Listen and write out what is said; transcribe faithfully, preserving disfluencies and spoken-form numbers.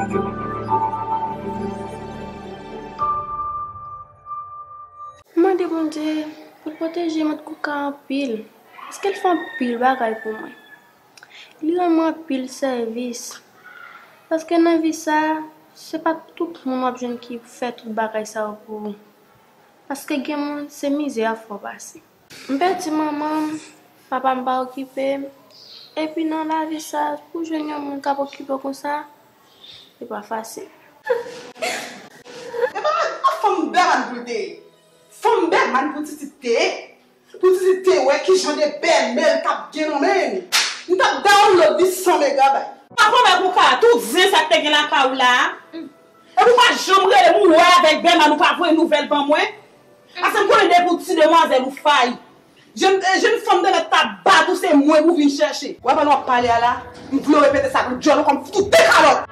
M mande Bondye pou l pwoteje Mèt Kouka anpil, paske l fè anpil bagay pou mwen. Li rann mwen anpil sèvis, paske nan vi sa, se pa tout moun w ap jwenn ki fè tout bagay sa yo pou ou. Paske gen moun, se mizè y ap fè w pase. M pèdi manman m, papa m pa okipe m, epi nan lavi sa, pou jwenn yon moun k ap okipe w konsa, li pa fasil. E pa yon fanm bèlmann pou l te ye. Fanm bèlmann pou Titi te ye. Pou Titi te wè ki jan de bèlmè l t ap gen nan men li. M t ap download li san mega bay. Pa pwoblèm ou ka, tout zen sa k te gen lakay ou la a. Epi ou pa janm rele m, ou wè avèk bèlmann ou pa voye nouvèl ban mwen. Paske m konnen depi w ti demwazèl ou fay. Jenn, eh, jenn fanm de lèt t ap bat ou, se mwen pou vin chèche. Wè pandan w ap pale a la, m vle w repete sa pou djòl ou kòm fout de kalòt.